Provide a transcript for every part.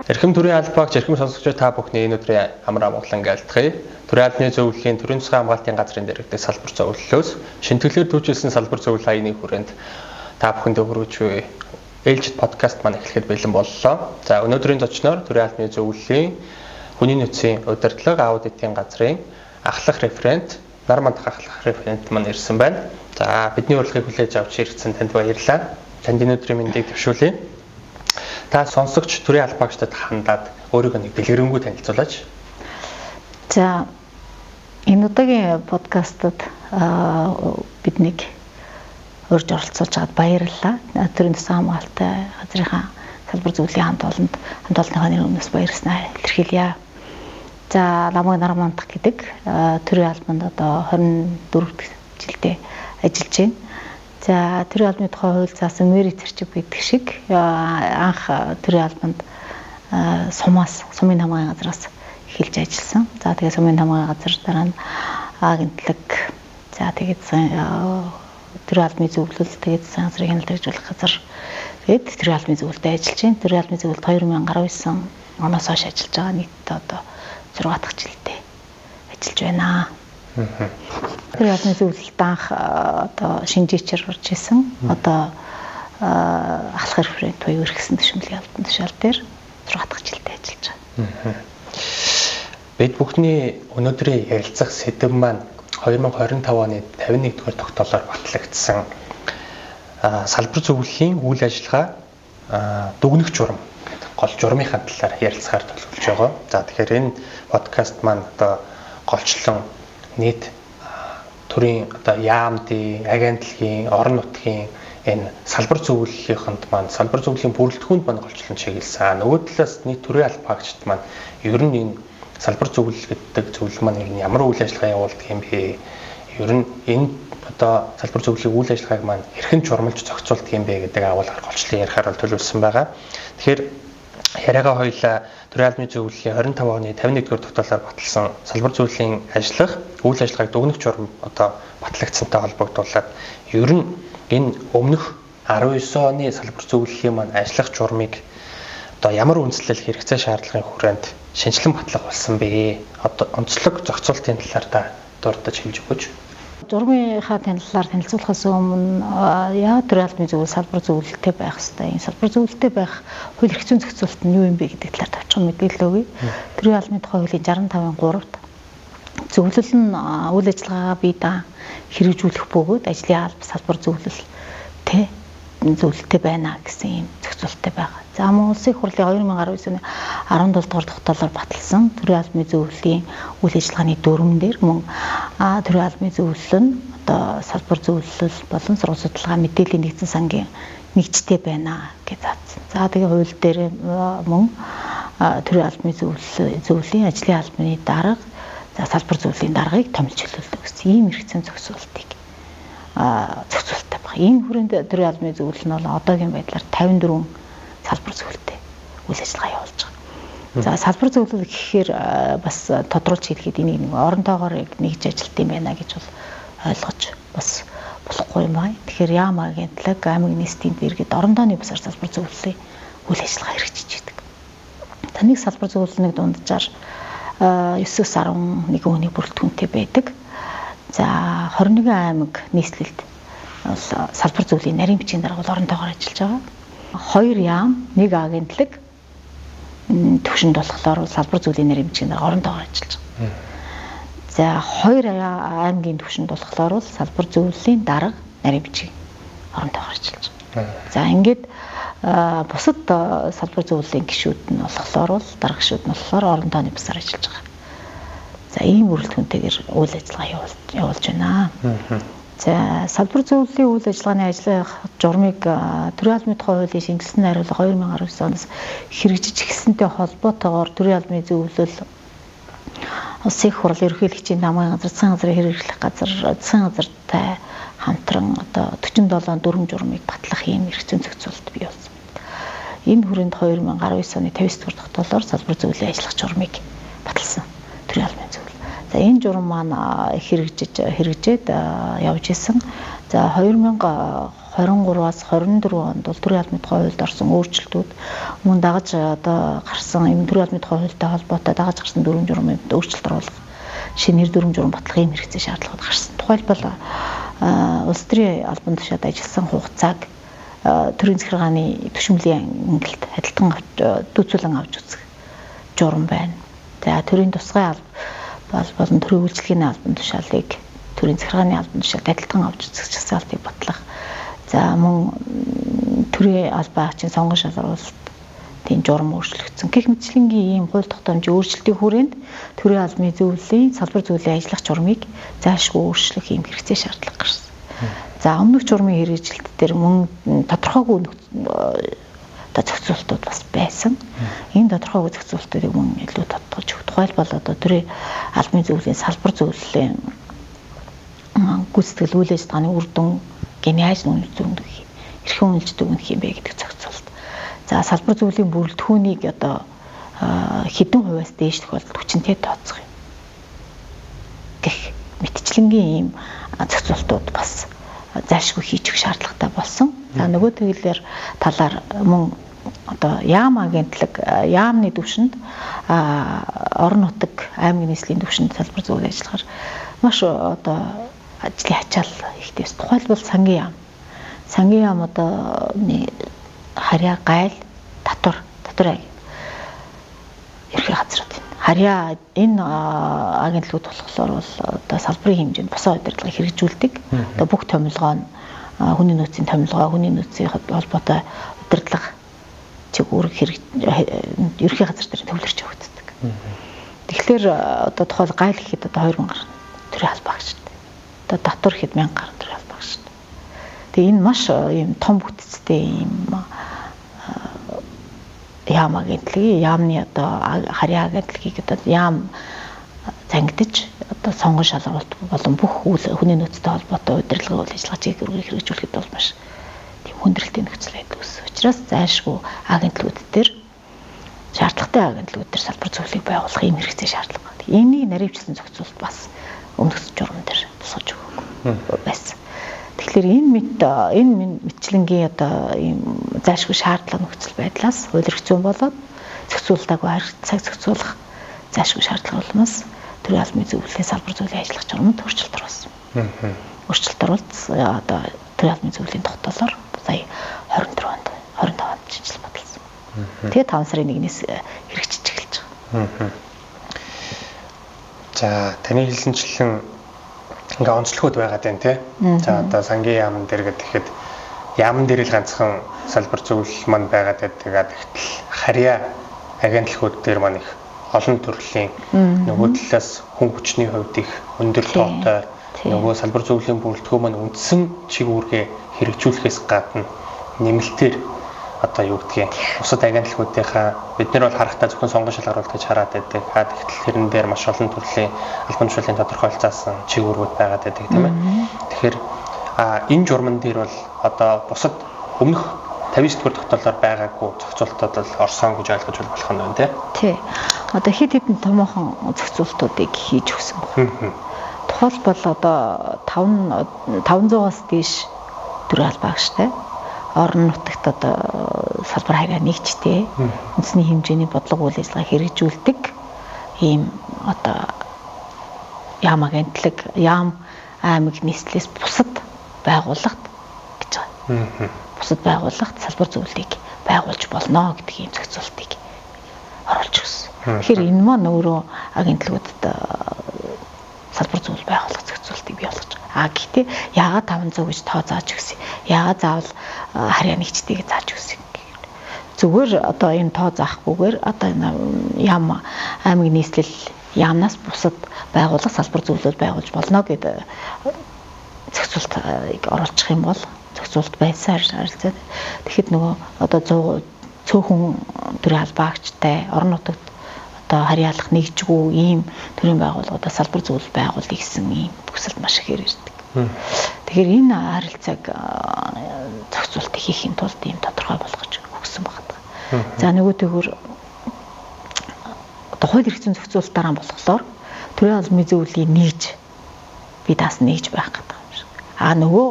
Эрхэм төрийн албаагч, эрхэм сонсогчдоо та бүхний энэ өдрийн амар амгалан айлтгая. Төрийн албаны зөвлөлийн төрийн тусгай хамгаалтын газрын дэргэдэх салбар зөвлөлөөс шинэтгэлээр түүжилсэн салбар зөвлөл аяны хүрээнд та бүхэндээ хүргэж буй ээлжид подкаст маань эхлэхэд бэлэн боллоо. За өнөөдрийн зочноор төрийн албаны зөвлөлийн хүний нөөцийн удирдлага аудитын газрын ахлах референт, нар мандах ахлах референт маань ирсэн байна. За бидний урилгыг хүлээж авч ирсэн танд баярлалаа. Танд энэ өдрийн мэндийг төвшүүлье. Та сонсогч төрийн албаагчдад хандаад өөрийгөө нэг дэлгэрэнгүй танилцуулаач. За энэ удаагийн подкастад биднийг урьж оролцуулж байгаад баярлалаа. Төрийн тусгай хамгаалалтын газрынхаа салбар зөвлөлийн хамт олонд хамт олонныхоо нэр өмнөөс баярласнаа илэрхийлье. За намайг Нар Мандах гэдэг, төрийн албанд одоо 24 жилдээ ажиллаж байна. За төрийн албаны тухай хууль заасан Мэри Цэрчиг гэдэг шиг анх төрийн албанд сумаас сумын хамгааллын газраас эхэлж ажилласан. За тэгээ сумын хамгааллын газар дараа нь агентлаг, за тэгээд төрийн албаны зөвлөл, тэгээд засгийн газрын хяналт хэрэгжүүлэх газар, тэгээд төрийн албаны зөвлөлд ажиллаж байна. Төрийн албаны зөвлөлд 2019 оноос хойш ажиллаж байгаа. Нийтдээ одоо 6 дахь жилдээ ажиллаж байна. Тэр албаны зөвлөлд анх одоо шинжээчээр орж исэн. Одоо ахлах референт буюу эргэсэн төшөмлийн албан тушаал дээр 6 дахь жилдээ ажиллаж байгаа. Бид бүхний өнөөдрийн ярилцах сэдэв маань 2025 оны 51 дугаар тогтоолоор батлагдсан салбар зөвлөлийн үйл ажиллагаа дүгнэх журам гэдэг гол журмынхаа талаар ярилцахаар төлөвлөж байгаа. За тэгэхээр энэ подкаст маань одоо голчлон нийт төрийн одоо яамдын, агентлагийн, орон нутгийн энэ салбар зөвлөлийнхэнд маань салбар зөвлөлийн бүрэлдэхүүнд маань голчлон чиглэсэн. Нөгөө талаас нийт төрийн албаагчид маань ер нь энэ салбар зөвлөл гэдэг зөвлөл маань ер нь ямар үйл ажиллагаа явуулдаг юм бэ? Ер нь энэ одоо салбар зөвлөлийн үйл ажиллагааг маань хэрхэн чурмалж зохицуулдаг юм бэ гэдэг агуулгаар голчлон ярихаар бол төлөвлөсөн байгаа. Тэгэхээр яриагаа хоёлаа төрийн албаны зөвлөлийн 25 оны 51 дугаар тогтоолоор баталсан салбар зөвлөлийн ажиллах үйл ажиллагааг дүгнэх журам одоо батлагдсантай холбогдуулаад ер нь энэ өмнөх 19 оны салбар зөвлөлийн маань ажиллах журмыг одоо ямар үндслэл хэрэгцээ шаардлагын хүрээнд шинжилэн батлах болсон бэ? Одоо онцлог зохицуултын талаар та дурдж хэлж өгөөч. Журмынхаа талаар танилцуулахаас өмнө яа төрийн албаны зөвлөл салбар зөвлөлтэй байх хэвээр энэ салбар зөвлөлтэй байх хууль эрх зүйн зохицуулалт нь юу юм бэ гэдэг талаар товчхон мэдээлэл өгье. Төрийн албаны тухай хуулийн 65-ын 3-т зөвлөл нь үйл ажиллагаагаа бие даан хэрэгжүүлэх бөгөөд ажлын алба салбар зөвлөлтэй зөвлөлтэй байна гэсэн ийм зохицуулттай байгаа. За мөн Улсын их хурлын 2019 оны 17 дугаар тогтоолоор баталсан төрийн албаны зөвлөлийн үйл ажиллагааны дүрм дээр мөн төрийн албаны зөвлөл нь одоо салбар зөвлөл болон сургууль судалгаа мэдээллийн нэгдсэн сангийн нэгжтэй байна гэж заасан. За тэгээ хууль дээр мөн төрийн албаны зөвлөлийн ажлын албаны дарга, за салбар зөвлөлийн даргаыг томилж чөлөөлдөг гэсэн ийм хэрэгцээ зохицуултыг зохицуулттай байна. Энэ хүрээнд төрийн албаны зөвлөл нь бол одоогийн байдлаар 54 салбар зөвлөлтэй үйл ажиллагаа явуулж байгаа. За салбар зөвлөл гэхээр бас тодруулж хэлэхэд энийг нэг оронтойгоор нэгж ажилт юм байна гэж бол ойлгож бас болохгүй юм байна. Тэгэхээр яам агентлаг, аймаг нийслэлийн дэргэд орон тооны бусаар салбар зөвлөлийн үйл ажиллагаа хэрэгжиж байдаг. За нэг салбар зөвлөл нэг дунджаар 9-өөс 11 хүний бүрэлдэхүүнтэй байдаг. За 21 аймаг нийслэлд бол салбар зөвлөлийн нарийн бичгийн дарга бол орон тоогоор ажиллаж байгаа. 2 яам, 1 агентлаг төвшөнд болохоор салбар зөвлөлийн нарийн бичгийн дарга орон тоогоор ажиллаж байгаа. За 2 аймгийн төвшөнд болохоор бол салбар зөвлөлийн дарга нарийн бичгийн орон тоогоор ажиллаж байгаа. За ингээд бусад салбар зөвлөлийн гишүүд нь болохоор бол дарга гишүүд нь болохоор орон тооны бусаар ажиллаж байгаа. За ийм бүрэлдэхүүнтэйгээр үйл ажиллагаа явуулж байна. За салбар зөвлөлийн үйл ажиллагааны ажлын журмыг төрийн албаны тухай хуулийн шинжилсэн найруулга 2019 оноос хэрэгжиж эхэлсэнтэй холбоотойгоор төрийн албаны зөвлөл Улсын их хурл, ерөнхийлөгчийн намын газар, засгийн газрын хэрэглэх газар, засгийн газартай хамтран одоо 47 дүрм журмыг батлах ийм эрх зүйн зохицуулалт бий болсон. Энэ хүрээнд 2019 оны 59 дугаар тогтоолоор салбар зөвлөлийн ажиллах журмыг баталсан төрийн албаны зөвлөл. За энэ журам маань хэрэгжиж хэрэгжээд явж исэн. За 2023-аас 24 онд бол төрийн албаны тухай хуульд орсон өөрчлөлтүүд мөн дагаж одоо гарсан юм төрийн албаны тухай хуультай холбоотой дагаж гарсан дүрэм журмыг өөрчлөлт оруулах шинэ нэр дүрэм журам батлах ийм хэрэгцээ шаардлагууд гарсан. Тухайлбал улс төрийн албан тушаалд ажилласан хугацааг төрийн захиргааны түшмэлийн ангилалд адилтган дүүцүүлэн авч үзэх журам байна. За төрийн тусгай алба болон төрийн үйлчилгээний албан тушаалыг төрийн захиргааны албан тушаалд адилтган авч үзэх жагсаалтыг батлах. За мөн төрийн албаагчийн сонгон шалгаруулалт тийм журам өөрчлөгдсөн. Гэх мэтчилэнгийн ийм хууль тогтоомжийн өөрчлөлтийн хүрээнд төрийн албаны зөвлөлийн салбар зөвлөлийн ажиллах журмыг зайлшгүй өөрчлөх ийм хэрэгцээ шаардлага гарсан. За өмнөх журмын хэрэгжилт дээр мөн тодорхойгүй одоо зохицуултууд бас байсан. Энэ тодорхойгүй зохицуултуудыг мөн илүү тодтогч өгөх. Тухайлбал одоо төрийн албаны зөвлөлийн салбар зөвлөлийн гүйцэтгэл үйл ажиллагааны үр дүн гэн яаж үнэлж өгөх, хэрхэн үнэлж өгөх юм бэ гэдэг зохицуулт. За салбар зөвлөлийн бүрэлдэхүүнийг одоо хэдэн хувиас дээш тохиолдолд хүчинтэй тооцох юм гэх мэтчилэнгийн ийм зохицуултууд бас зайлшгүй хийж өгөх шаардлагатай болсон. За нөгөө тэгэлэр талаар мөн одоо яам агентлаг яамны түвшинд орон нутаг аймгийн нийслэлийн түвшинд салбар зөвлөл ажиллахаар маш одоо ажлын ачаал ихтэй. Тухайлбал сангийн яам. Сангийн яам одоо харьяа гайл татвар аг ерхий газрууд байна. Харьяа энэ агентлагууд болохоор бол одоо салбарын хэмжээнд босоо удирдлагыг хэрэгжүүлдэг. Одоо бүх томилгоо нь хүний нөөцийн томилгоо, хүний нөөцийн холбоотой удирдлага чиг үүрэг хэрэг ерхий газар дээр төвлөрч явагддаг. Тэгэхээр одоо тухайл гайл гэхэд одоо 2000 гаруй төрийн албаа гэж. Одоо татвар гэхэд 1000 гаруй төрийн албаа гэж. Тэгээ энэ маш ийм том бүтцтэй ийм яам агентлагийг, яамны одоо харьяа агентлагийг одоо яам зангидаж одоо сонгон шалгаруулалт болон бүх хүний нөөцтэй холбоотой удирдлагын үйл ажиллагаа чиг үүргийг хэрэгжүүлэхэд бол маш тийм хүндрэлтэй нөхцөл байдал үүссэн. Учраас зайлшгүй агентлагууд дээр шаардлагатай агентлагууд дээр салбар зөвлөлийг байгуулах ийм хэрэгцээ шаардлага байна. Энийг наривчлан зохицуулт бас өмнөх журам дээр тусгаж өгөөгүй байсан. Тэгэхээр энэ мэтчилэнгийн одоо ийм зайлшгүй шаардлага нөхцөл байдлаас хууль эрх зүйн болоод зохицуултаагүй харилцааг зохицуулах зайлшгүй шаардлага улмаас төрийн албаны зөвлөлийн салбар зөвлөлийн ажиллах журманд өөрчлөлт оруулсан. Өөрчлөлт оруулж одоо төрийн албаны зөвлөлийн тогтоолоор сая 24 онд 25 онд шинжил баталсан. Тэгээ 5 сарын 1-ээс хэрэгжиж эхэлж байгаа. За таны хэлсэнчлэн ингээ онцлогуд байгаад байна тий. За одоо сангийн яамн дээр гэхэд яамн дээр л ганцхан салбар зөвлөл маань байгаад байдаг. Тэгтэл харьяа агентлагууд дээр маань их олон төрлийн нөгөө талаас хүн хүчний хувьд их өндөр тоотой нөгөө салбар зөвлөлийн бүрэлдэхүүн маань үндсэн чиг үүргээ хэрэгжүүлэхээс гадна нэмэлтээр одоо юу гэдгийг бусад агентлагуудынхаа бид нар бол харахтаа зөвхөн сонгон шалгаруулалт гэж хараад байдаг. Тэгтэл тэрэн дээр маш олон төрлийн албан тушаалын тодорхойлцаасан чиг үүргүүд байгаад байдаг тийм ээ. Тэгэхээр энэ журман дээр бол одоо бусад өмнөх 59 дугаар тогтоолоор байгаагүй зохицуултууд бол орсон гэж ойлгож болох нь байна тий. Тий. Одоо хэд хэдэн томоохон зохицуултуудыг хийж өгсөн байна. Тухайлбал одоо 500-аас дээш төрийн албаа агштай орон нутагт одоо салбар харьяа нэгжтэй үндэсний хэмжээний бодлого үйл ажиллагаа хэрэгжүүлдэг ийм одоо яам агентлаг, яам аймаг нийслэлээс бусад байгууллагт гэж байгаа. Бусад байгууллагт салбар зөвлөлийг байгуулж болно гэдэг ийм зохицуултыг оруулж өгсөн. Тэгэхээр энэ маань өөрөө агентлагуудад салбар зөвлөл байгуулах зохицуултыг бий болгож байгаа. А гэхдээ яагаад 500 гэж тоо зааж өгсөн? Яагаад заавал харьяа нэгжтэйг зааж өгсөн? Зүгээр одоо энэ тоо заахгүйгээр одоо яам аймаг нийслэл яамнаас бусад байгууллага салбар зөвлөл байгуулж болно гэдэг зохицуултыг оруулчих юм бол зохицуулт байсан харилцаа. Тэгэхэд нөгөө одоо цөөхөн төрийн албаагчтай орон нутагт одоо харьяалах нэгжгүй ийм төрийн байгууллагуудаа салбар зөвлөл байгуулъя гэсэн ийм бүсэлд маш ихээр ирдэг. Тэгэхээр энэ харилцааг зохицуултыг хийхин тулд ийм тодорхой болгож өгсөн байна. За нөгөө төгөр одоо хууль эрх зүйн зохицуултаараа болохоор төрийн албаны зөвлөлийн нэгж би таас нэгж байх гэдэг юм шиг. А нөгөө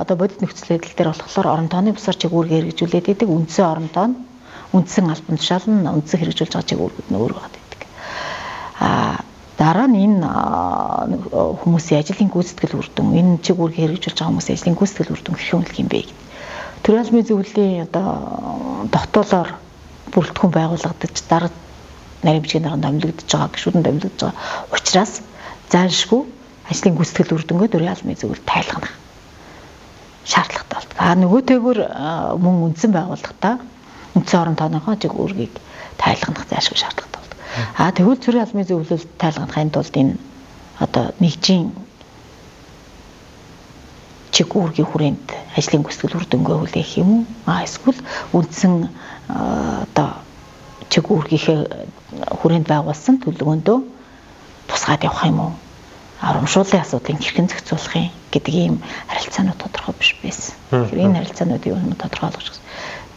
Одоо бодит нөхцөл байдал дээр болохоор орон тооны бусаар чиг үүргээ хэрэгжүүлээд идэг. Үндсэн орон тоо нь, үндсэн албан тушаал нь, үндсэн хэрэгжүүлж байгаа чиг үүргүүд нь өөр байгаад байдаг. Дараа нь энэ хүмүүсийн ажлын гүйцэтгэл үр дүн, энэ чиг үүргийг хэрэгжүүлж байгаа хүмүүсийн ажлын гүйцэтгэл үр дүн хэрхэн үнэлэх юм бэ гэдэг. Төрийн албаны зөвлөлийн одоо тогтоолоор бүрэлдэхүүн байгуулагдаж, дарга нарийн бичгийн дарга томилогдож байгаа, гишүүд нь томилогдож байгаа учраас зайлшгүй ажлын гүйцэтгэл үр дүнгээ төрийн албаны зөвлөлд тайлганах шаардлагатай болдог. Нөгөөтэйгөр мөн үндсэн байгууллагатаа үндсэн орон тооныхоо чиг үүргийг тайлганах зайлшгүй шаардлагатай болдог. Тэгвэл төрийн албаны зөвлөлд тайлганахын тулд энэ одоо нэгжийн чиг үүргийн хүрээнд ажлын гүйцэтгэл үр дүнгээ хүлээх юм уу? Эсвэл үндсэн одоо чиг үүргийнхээ хүрээнд байгуулсан төлөвлөгөөндөө тусгаад явах юм уу? Урамшууллын асуудлыг хэрхэн зохицуулах юм гэдэг ийм харилцаанууд тодорхой биш байсан. Тэгэхээр энэ харилцаануудыг юм тодорхой болгож өгсөн.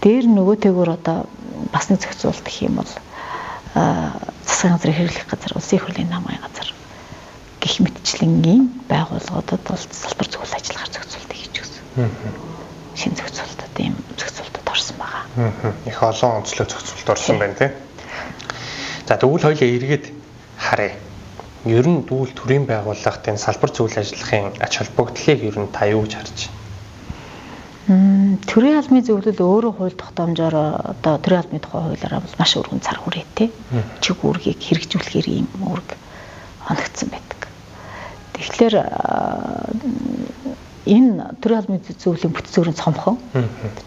Дээр нөгөөтэйгөр одоо бас нэг зохицуулт гэх юм бол засгийн газрын хэрэглэх газар, улсын их хурлын намын газар гэх мэтчилэнгийн байгууллагуудад бол салбар зөвлөл ажиллагаар зохицуултыг хийж өгсөн. Шинэ зохицуултууд, ийм зохицуултууд орсон байгаа. Их олон онцлог зохицуулт орсон байна тий. За тэгвэл хоёлаа эргээд харъя. Ер нь дүүл төрийн байгууллагт энэ салбар зөвлөл ажиллахын ач холбогдлыг ер нь та юу гэж харж байна? Төрийн албаны зөвлөл өөрөө хууль тогтоомжоор одоо төрийн албаны тухай хуулиараа бол маш өргөн цар хүрээтэй чиг үүргийг хэрэгжүүлэхээр ийм үүрэг оногдсон байдаг. Тэгэхээр энэ төрийн албаны зөвлөлийн бүтц өрн цомхон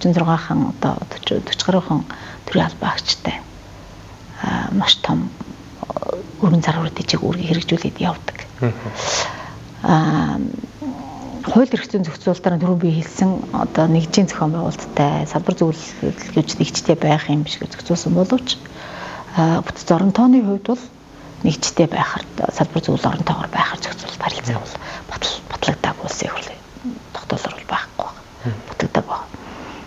46-хан одоо 40 гаруйхан төрийн албан агчтай маш том өргөн цар хүрээтэй чиг үүргийг хэрэгжүүлээд явдаг. Хууль эрх зүйн зохицуулалтаар түрүү би хэлсэн одоо нэгжийн зохион байгуулалттай салбар зөвлөл гэж нэгжтэй байх юм биш гэж зохицуулсан боловч бүтц орон тооны хувьд бол нэгжтэй байхаар салбар зөвлөл орон тоогоор байхаар зохицуулалт харилцаа бол батлагдаагүй улсын их хурлын тогтоолоор бол байхгүй байна. Батлагдаагүй байна.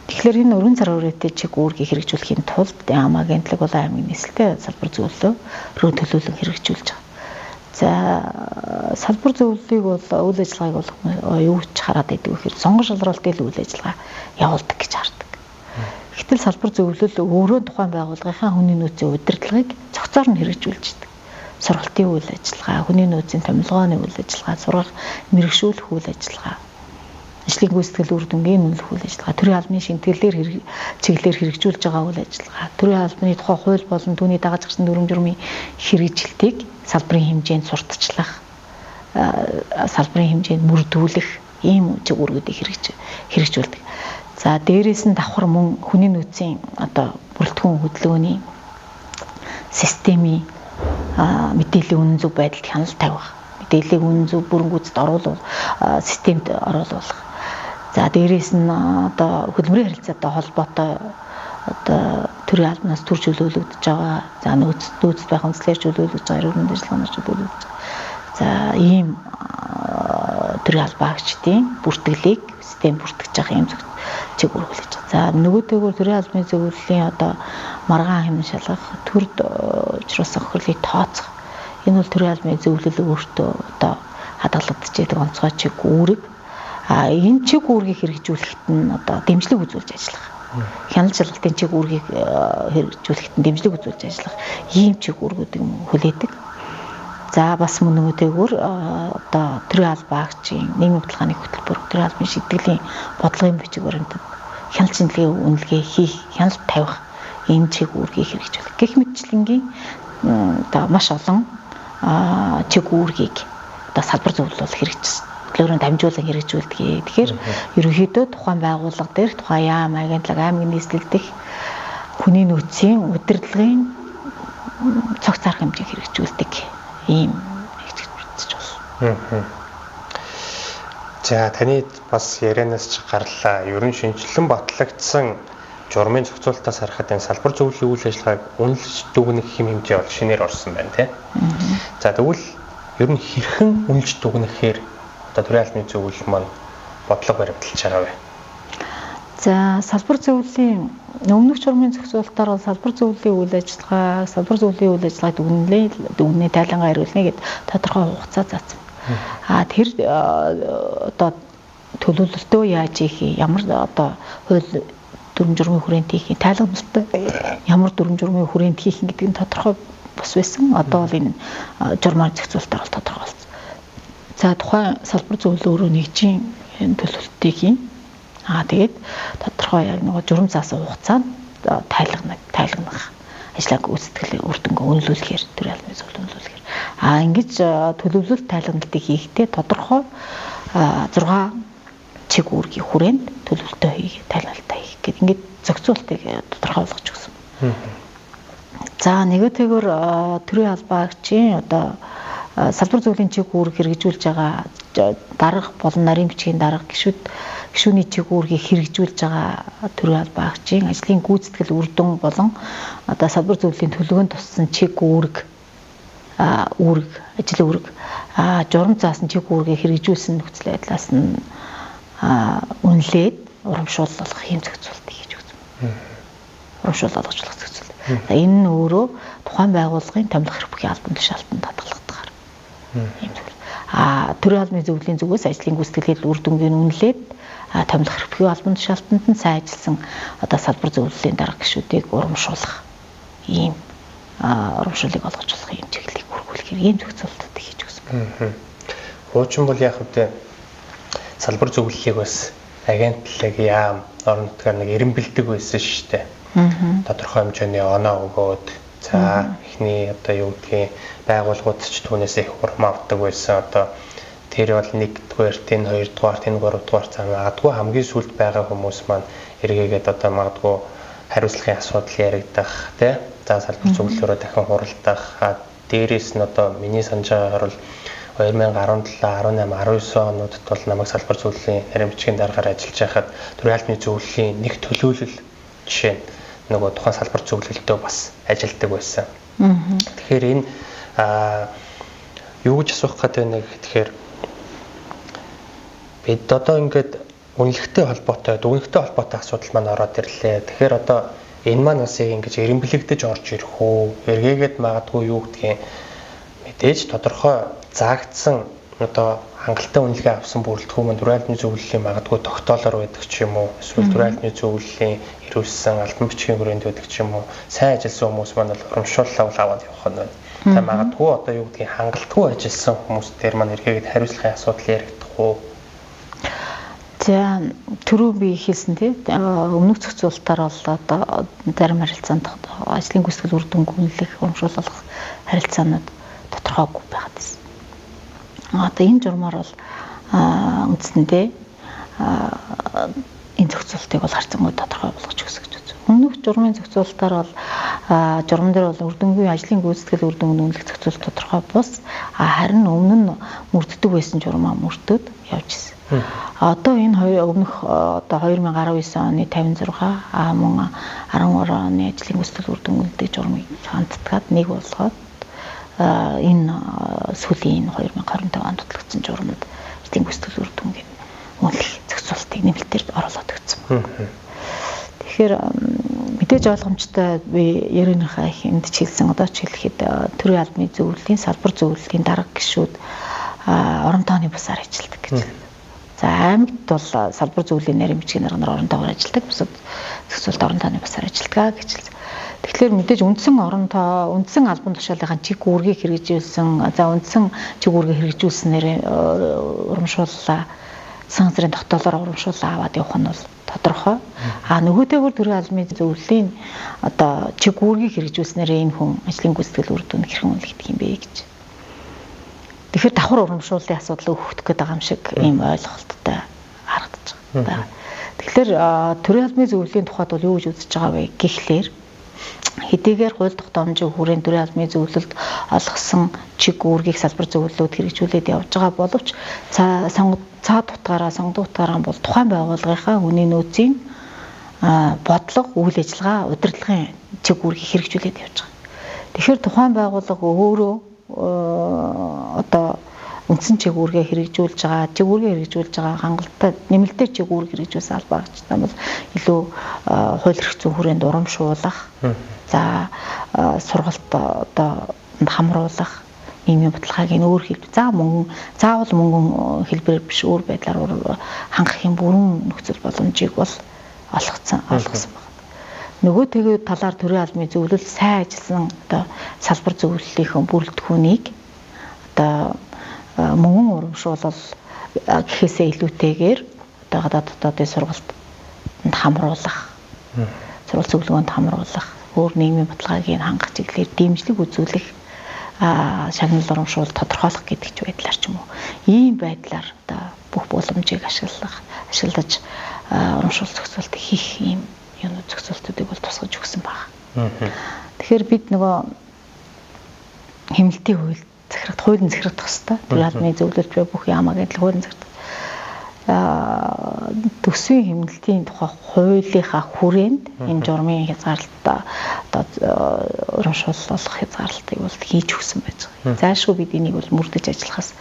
Тэгэхээр энэ өргөн цар хүрээтэй чиг үүргийг хэрэгжүүлэхийн тулд яам агентлаг болон аймгийн нийслэлтэй салбар зөвлөлөө рүү төлөөлөн хэрэгжүүлж байгаа. За салбар зөвлөлийг бол үйл ажиллагааг бол юу ч хараад байдаг вэхээр сонгон шалралтын үйл ажиллагаа явуулдаг гэж хардаг. Гэтэл салбар зөвлөл өөрөө тухайн байгууллагынхаа хүний нөөцийн удирдлагыг цогцоор нь хэрэгжүүлж байдаг. Сургалтын үйл ажиллагаа, хүний нөөцийн томилгооны үйл ажиллагаа, сургах, мэргэшүүлэх үйл ажиллагаа, ажлын гүйцэтгэл үр дүнгийн үнэлэх үйл ажиллагаа, төрийн албаны шинтгэлээр чиглэлээр хэрэгжүүлж байгаа үйл ажиллагаа, төрийн албаны тухай хууль болон түүний дагаж гарсан дүрэм журмын хэрэгжилтийг салбарын хэмжээнд сурталчлах, салбарын хэмжээнд мөрдүүлэх ийм чиг үүргүүдийг хэрэгжүүлдэг. За дээрээс нь давхар мөн хүний нөөцийн одоо бүрэлдэхүүн хөдөлгөөний системийн мэдээллийн үнэн зөв байдалд хяналт тавих, мэдээллийг үнэн зөв бүрэн гүйцэд оруулах, системд оруулах. За дээрээс нь одоо хөдөлмөрийн харилцаатай холбоотой одоо төрийн албанаас төр чөлөөлөгдөж байгаа. За нөөц байх үндслээр чөлөөлөгдөж байгаа, эрүүл мэндийн ажиллагаанаар чөлөөлөгдөж байгаа. За ийм төрийн албаагчдын бүртгэлийг систем бүртгэж байгаа юм чиг үүрэг хүлээж байгаа. За нөгөөтэйгөр төрийн албаны зөвлөлийн одоо маргаан хэмнэн шалгах, төрд учруулсан хохирлыг тооцох. Энэ бол төрийн албаны зөвлөл өөртөө одоо хадгалагдаж байдаг онцгой чиг үүрэг. Энэ чиг үүргийг хэрэгжүүлэхэд нь одоо дэмжлэг үзүүлж ажиллах. Хяналт шалгалтын чиг үүргийг хэрэгжүүлэхэд нь дэмжлэг үзүүлж ажиллах ийм чиг үүргүүдийг хүлээдэг. За бас мөн нөгөөтэйгөр одоо төрийн албаагчийн нийгмийн баталгааны хөтөлбөр, төрийн албаны шийтгэлийн бодлогын бичиг баримтад хяналт шинжилгээ үнэлгээ хийх, хяналт тавих ийм чиг үүргийг хэрэгжүүлэх. Гэх мэтчилэнгийн одоо маш олон чиг үүргийг одоо салбар зөвлөл бол хэрэгжсэн. Төлөөрөө дамжуулан хэрэгжүүлдэг. Тэгэхээр ерөнхийдөө тухайн байгууллага дээр тухайн яам, агентлаг, аймгийн нийслэл дэх хүний нөөцийн удирдлагын цогц арга хэмжээг хэрэгжүүлдэг ийм хэрэгжиж болно. За таны бас ярианаас ч гарлаа. Ер нь шинэчлэн батлагдсан журмын зохицуултаас харахад энэ салбар зөвлөлийн үйл ажиллагааг үнэлж дүгнэх хэм хэмжээ бол шинээр орсон байна тий. За тэгвэл ер нь хэрхэн үнэлж дүгнэхээр одоо төрийн албаны зөвлөл маань бодлого баримталж байгаа вэ? За салбар зөвлөлийн өмнөх журмын зохицуултаар бол салбар зөвлөлийн үйл ажиллагаа, салбар зөвлөлийн үйл ажиллагааг дүгнэлээ, тайлангаа хариулна гэд тодорхой хугацаа заасан. Тэр одоо төлөвлөлтөө яаж хийх юм, ямар одоо хууль дүрм журмын хүрээнд хийх юм, тайлгналтай ямар дүрм журмын хүрээнд хийх юм гэдэг нь тодорхой бус байсан. Одоо бол энэ журмаар зохицуулалтаар бол тодорхой болсон. За тухайн салбар зөвлөл өөрөө нэгжийн төлөвлөлтийг хийн. Тэгээд тодорхой яг нөгөө журам заасан хугацаанд тайлгнах ажлаа гүйцэтгэл үр дүнгээ үнэлүүлэхээр төрийн албаны зөвлөл үнэлүүлэхээр ингэж төлөвлөлт тайлгналтыг хийхдээ тодорхой 6 чиг үүргийн хүрээнд төлөвлөлтөө хийх, тайлгналтаа хийх гэдэг ингээд зохицуултыг тодорхой болгож өгсөн. За нэгэтгээр төрийн албаагчийн одоо салбар зөвлөлийн чиг үүрэг хэрэгжүүлж байгаа дарга болон нарийн бичгийн дарга гишүүний чиг үүргийг хэрэгжүүлж байгаа төрийн албаагчийн ажлын гүйцэтгэл үр дүн болон одоо салбар зөвлөлийн төлөвөнд туссан чиг үүрэг ажил үүрэг журам заасан чиг үүргийг хэрэгжүүлсэн нөхцөл байдлаас нь үнэлээд урамшуул болгох ийм зохицуултыг хийж өгсөн. Урамшуул болгож болох зохицуулт. За энэ нь өөрөө тухайн байгууллагын томилох хэрэг бүхий албан тушаалтанд хадгалагдгаар. Ийм зүйл. Төрийн албаны зөвлөлийн зүгээс ажлын гүйцэтгэлээр үр дүнгийг үнэлээд томилох хэрэг бүхий албан тушаалтанд нь сайн ажилласан одоо салбар зөвлөлийн дарга гишүүдийг урамшуулах ийм урамшууллыг олгож болох ийм чиглэлийг хүргүүлэхээр ийм зохицуултуудыг хийж өгсөн. Хуучин бол яг үгүй салбар зөвлөлийг бас агентлаг яам орон нутгаар нэг эренбэлдэг байсан шүү дээ. Тодорхой хэмжээний оноо өгөөд за эхний одоо юу гэдгийг байгууллагууд ч түүнээс их урам авдаг байсан. Одоо тэр бол 1-р, 2-р, 3-р за магадгүй хамгийн сүүлд байгаа хүмүүс маань эргээгээд одоо магадгүй хариуцлагын асуудал яригдах тий. За салбар зөвлөлөөрөө дахин хуралдах. Дээрээс нь одоо миний санаж байгаагаар бол 2017, 18, 19 онуудад бол намайг салбар зөвлөлийн нарийн бичгийн даргаар ажиллаж байхад төрийн албаны зөвлөлийн нэг төлөөлөл жишээ нь нөгөө тухайн салбар зөвлөлтөө бас ажилладаг байсан. Тэгэхээр энэ юу гэж асуух гэдэг вэ гэхээр бид одоо ингээд үнэлэхтэй холбоотой, дүгнэхтэй холбоотой асуудал маань ороод ирлээ. Тэгэхээр одоо энэ маань бас яг ингэж эренблэгдэж орж ирэх үү? Эргээгээд магадгүй юу гэдгийг мэдээж тодорхой заагдсан одоо хангалттай үнэлгээ авсан бүрэлдэхүүн маань төрийн албаны зөвлөлийн магадгүй тогтоолоор байдаг ч юм уу, эсвэл төрийн албаны зөвлөлийн ирүүлсэн албан бичгийн хүрээнд байдаг ч юм уу, сайн ажилласан хүмүүс маань бол урамшууллаа аваад явах нь байна. Тэгээ магадгүй одоо юу гэдгийг хангалтгүй ажилласан хүмүүс дээр маань эргээгээд хариуцлагын асуудал яригдах уу? За түрүү би хэлсэн тий өмнөх зохицуултаар бол одоо зарим харилцаанд ажлын гүйцэтгэл үр дүнг үнэлэх, урамшуулах харилцаанууд тодорхойгүй байгаад байсан. Одоо энэ журмаар бол үндсэндээ энэ зохицуултыг бол харьцангуй тодорхой болгож өгсөн гэж үзсэн. Өмнөх журмын зохицуултаар бол журам дээр бол үр дүнгийн ажлын гүйцэтгэл үр дүнг үнэлэх зохицуулт тодорхой бус. Харин өмнө нь мөрддөг байсан журмаа мөрдөд явж ирсэн. Одоо энэ өмнөх одоо 2019 оны 56 мөн 13 оны ажлын гүйцэтгэл үр дүнг үнэлдэг журмыг хамтдгаад нэг болгоод энэ сүүлийн 2025 онд батлагдсан журманд ажлын гүйцэтгэл үр дүнгийн үнэлэх зохицуултыг нэмэлтээр оруулаад өгсөн байна. Тэгэхээр мэдээж ойлгомжтой би ярианыхаа энд ч хэлсэн одоо ч хэлэхэд төрийн албаны зөвлөлийн салбар зөвлөлийн дарга гишүүд орон тооны бусаар ажилладаг гэж. За аймагт бол салбар зөвлөлийн нарийн бичгийн дарга нар орон тоогоор ажилладаг, бусад зохицуулт орон тооны бусаар ажилладаг гэж хэлсэн. Тэгэхээр мэдээж үндсэн орон тоо, үндсэн албан тушаалынхаа чиг үүргийг хэрэгжүүлсэн, за үндсэн чиг үүргийг хэрэгжүүлснээр урамшууллаа, сан газрын тогтоолоор урамшууллаа аваад явах нь бол тодорхой. Нөгөөтэйгүр төрийн албаны зөвлөлийн одоо чиг үүргийг хэрэгжүүлснээр энэ хүн ажлын гүйцэтгэл үр дүн хэрхэн үнэлэгдэх юм бэ гэж. Тэгэхээр давхар урамшууллын асуудал өгөх гээд байгаа юм шиг ийм ойлголттой харагдаж байгаа. Тэгэхээр төрийн албаны зөвлөлийн тухайд бол юу гэж үзэж байгаа вэ гэхлээр хэдийгээр хууль тогтоомжийн хүрээнд төрийн албаны зөвлөлд олгосон чиг үүргийг салбар зөвлөлүүд хэрэгжүүлээд явж байгаа боловч цаад утгаараа сонгодог утгаараа бол тухайн байгууллагынхаа хүний нөөцийн бодлого, үйл ажиллагаа, удирдлагын чиг үүргийг хэрэгжүүлээд явж байгаа. Тэгэхээр тухайн байгууллага өөрөө одоо үндсэн чиг үүргээ хэрэгжүүлж байгаа, чиг үүргээ хэрэгжүүлж байгаа хангалттай нэмэлтээр чиг үүрэг хэрэгжүүлсэн албаагчтай бол илүү хууль эрх зүйн хүрээнд урамшуулах, за сургалт одоо хамруулах нийгмийн баталгааг энэ өөр хэлбэр за мөнгөн заавал мөнгөн хэлбэрээр биш өөр байдлаар хангах юм бүрэн нөхцөл боломжийг бол олгосон байна. Нөгөө тэгээ талаар төрийн албаны зөвлөл сайн ажилласан одоо салбар зөвлөлийнхөө бүрэлдэхүүнийг одоо мөнгөн урамшуулал гэхээсээ илүүтэйгээр одоо гадаад дотоодын сургалтанд хамруулах, сургалт зөвлөгөөнд хамруулах, өөр нийгмийн баталгааг хангах чиглэлээр дэмжлэг үзүүлэх, шагнал урамшуул тодорхойлох гэдэг ч байдлаар ч юм уу. Ийм байдлаар одоо бүх боломжийг ашиглаж урамшуул зохицуулт хийх ийм юм зохицуултуудыг бол тусгаж өгсөн баг. Тэгэхээр бид нөгөө хэмнэлтийн хууль захирагд хуулийн захирагдах хэвээр. Тэр албаны зөвлөлт буй бүх яамаа гэдэл хуулийн захирагдах. Төсвийн хэмнэлтийн тухай хуулийнхаа хүрээнд энэ журмын хязгаарлалт одоо урамшуул болох хязгаарлалтыг бол хийж өгсөн байж байгаа. Заашгүй бид энийг бол мөрдөж ажиллахаас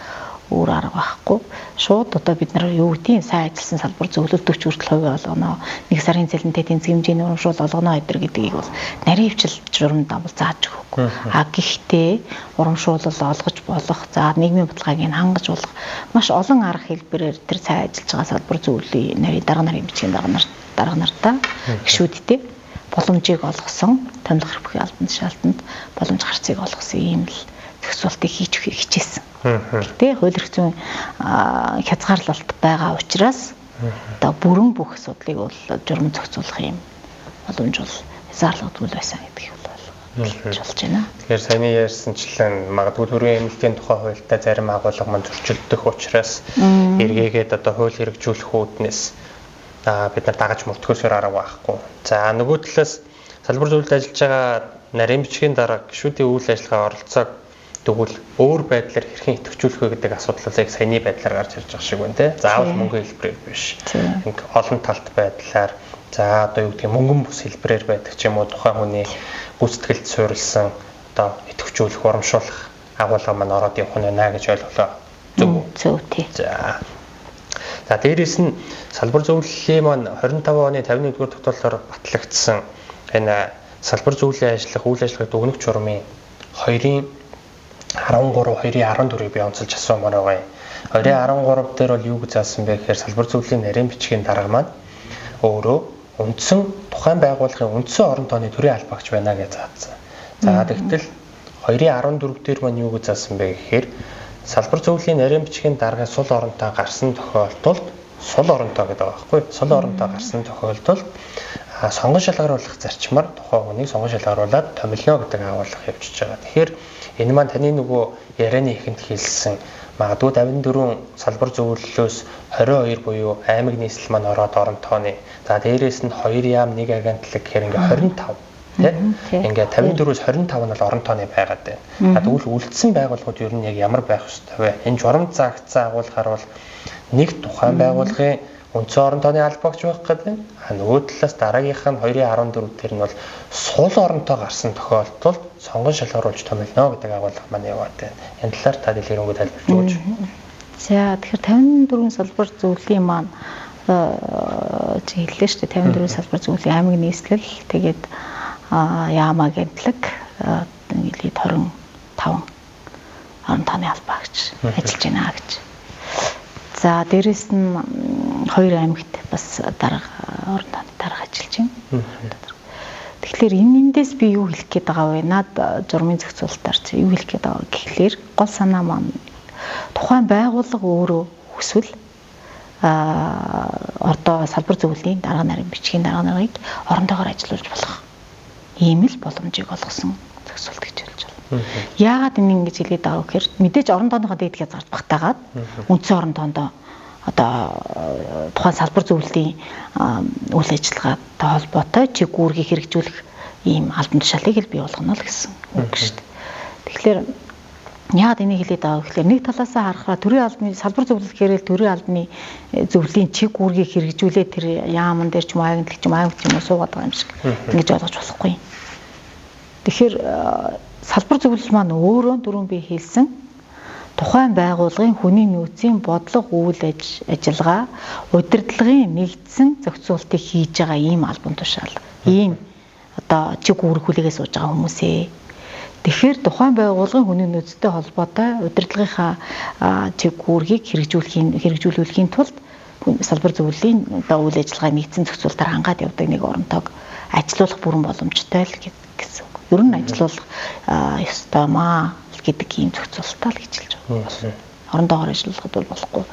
өөр арга байхгүй. Шууд одоо бид нар юу гэдгийг сайн ажилласан салбар зөвлөл 40 хүртэл хувь олгоно. Нэг сарын цалинтай тэнцэг хэмжээний урамшуул олгоно эдэр гэдгийг бол нарийн хвчил журамд бол зааж өгөхгүй. А гэхдээ урамшуулал олгож болох, за нийгмийн баталгааг нь хангаж болох маш олон арга хэлбэрээр тэр сайн ажиллаж байгаа салбар зөвлөлийн нарийн дарга нарын бичгийн дарга нартаа гишүүдтэй боломжийг олгосон, томилох эрх бүхий албан тушаалтанд боломж гарцыг олгосон ийм л зохицуултыг хийж өгөхийг хичээсэн. Гэтэ хууль эрх зүйн хязгаарлалт байгаа учраас одоо бүрэн бүх асуудлыг бол журам зохицуулах юм боломж бол хязгаарлагдгүй байсан гэдгийг бол болж байна. Тэгэхээр саяны ярьсанчлан магадгүй төрийн хэмнэлтийн тухай хуультай зарим агуулга маань зөрчилдөх учраас эргээгээд одоо хууль хэрэгжүүлэх үүднээс бид нар дагаж мөрдөхөөсөр арга байхгүй. За нөгөө талаас салбар зөвлөлд ажиллаж байгаа нарийн бичгийн дарга гишүүдийн үйл ажиллагаа оролцоог тэгвэл өөр байдлаар хэрхэн идэвхжүүлэх вэ гэдэг асуудал яг саяны байдлаар гарч ирж байгаа шиг байна те. Заавал мөнгө хэлбэрээр биш. Ингээ олон талт байдлаар за одоо юу гэдгийг мөнгөн бус хэлбэрээр байдаг ч юм уу тухайн хүний гүйцэтгэлд суурилсан одоо идэвхжүүлэх, урамшуулах агуулга маань ороод явах нь байна гэж ойлголоо. Зөв үү? Зөв тий. За дээрээс нь салбар зөвлөлийн маань 25 оны 51-р тогтоолоор батлагдсан энэ салбар зөвлөлийн ажиллах үйл ажиллагааг дүгнэх журмын 2-ын 13, 2-ын 14-ийг би онцолж асуумаар байгаа юм. 2-ын 13 дээр бол юу гэж заасан бэ гэхээр салбар зөвлөлийн нарийн бичгийн дарга маань өөрөө үндсэн тухайн байгууллагын үндсэн орон тооны төрийн албаагч байна гэж заасан. За тэгтэл 2-ын 14 дээр маань юу гэж заасан бэ гэхээр салбар зөвлөлийн нарийн бичгийн даргын сул оронтой гарсан тохиолдолд сул оронтой гэдэг байгаа байхгүй. Сул оронтой гарсан тохиолдолд сонгон шалгаруулах зарчмаар тухайн хүнийг сонгон шалгаруулад томилно гэдэг агуулга явчихж байгаа. Тэгэхээр энэ маань таны нөгөө ярианы эхэнд хэлсэн магадгүй 54 салбар зөвлөлөөс 22 буюу аймаг нийслэл маань ороод орон тооны. За дээрээс нь 2 яам 1 агентлаг гэхээр ингээ 25 тий. Ингээ 54-өөс 25 нь бол орон тооны байгаад байна. За тэгвэл үлдсэн байгууллагууд ер нь яг ямар байх ёстой вэ? Энэ журамд заагдсан агуулгаар бол нэг тухайн байгууллагын үндсэн орон тооны албаагч байх гэдэг. А нөгөө талаас дараагийнх нь 2-ын 14 дээр нь бол сул оронтой гарсан тохиолдолд сонгон шалгаруулж томилно гэдэг агуулга маань яваад байна. Энэ талаар та дэлгэрэнгүй тайлбарлаж өгөөч. За тэгэхээр 54 салбар зөвлөлийн маань чи хэллээ шүү дээ. 54 салбар зөвлөлийн аймаг нийслэл тэгээд яам агентлаг нийлээд 25 орон тооны албаагч ажиллаж байна гэж. За дээрэс нь хоёр аймагт бас дарга орон тооны дарга ажиллаж байна. Тэгэхээр энэ эндээс би юу хэлэх гээд байгаа вэ? Наад журмын зохицуулалтаар чи юу хэлэх гээд байгаа гэхлээр гол санаа маань тухайн байгууллага өөрөө хүсвэл одоо салбар зөвлөлийн дарга нарын бичгийн дарга нарыг орондоогоор ажиллуулж болох ийм л боломжийг олгосон зохицуулт гэж хэлж байна. Яагаад энэ ингэж хэлээд байгаа вэ гэхээр мэдээж орон тооныхоо дээд хязгаарт багтаагаад үндсэн орон тоондоо одоо тухайн салбар зөвлөлийн үйл ажиллагаатай холбоотой чиг үүргийг хэрэгжүүлэх ийм албан тушаалыг л бий болгоно л гэсэн үг шүү дээ. Тэгэхээр яагаад энийг хэлээд байгаа вэ гэхээр нэг талаасаа харахаар төрийн албаны салбар зөвлөл гэхээр төрийн албаны зөвлөлийн чиг үүргийг хэрэгжүүлээ тэр яаман дээр ч юм уу агентлаг ч юм аймаг ч юм уу суугаад байгаа юм шиг ингэж ойлгож болохгүй. Тэгэхээр салбар зөвлөл маань өөрөө дөрөв би хэлсэн тухайн байгууллагын хүний нөөцийн бодлого үйл ажиллагаа удирдлагын нэгдсэн зохицуултыг хийж байгаа ийм албан тушаал ийм одоо чиг үүрэг хүлээгээ сууж байгаа хүмүүсээ. Тэгэхээр тухайн байгууллагын хүний нөөцтэй холбоотой удирдлагынхаа чиг үүргийг хэрэгжүүлэхийн тулд салбар зөвлөлийн одоо үйл ажиллагаа нэгдсэн зохицуултаар хангаад явдаг нэг оронтойг ажилуулах бүрэн боломжтой л гэсэн үг. Ер нь ажилуулах ёстой маа гэдэг ийм зохицуултаа л гэж хэлж байгаа. Орондоогоор ажиллахад бол болохгүй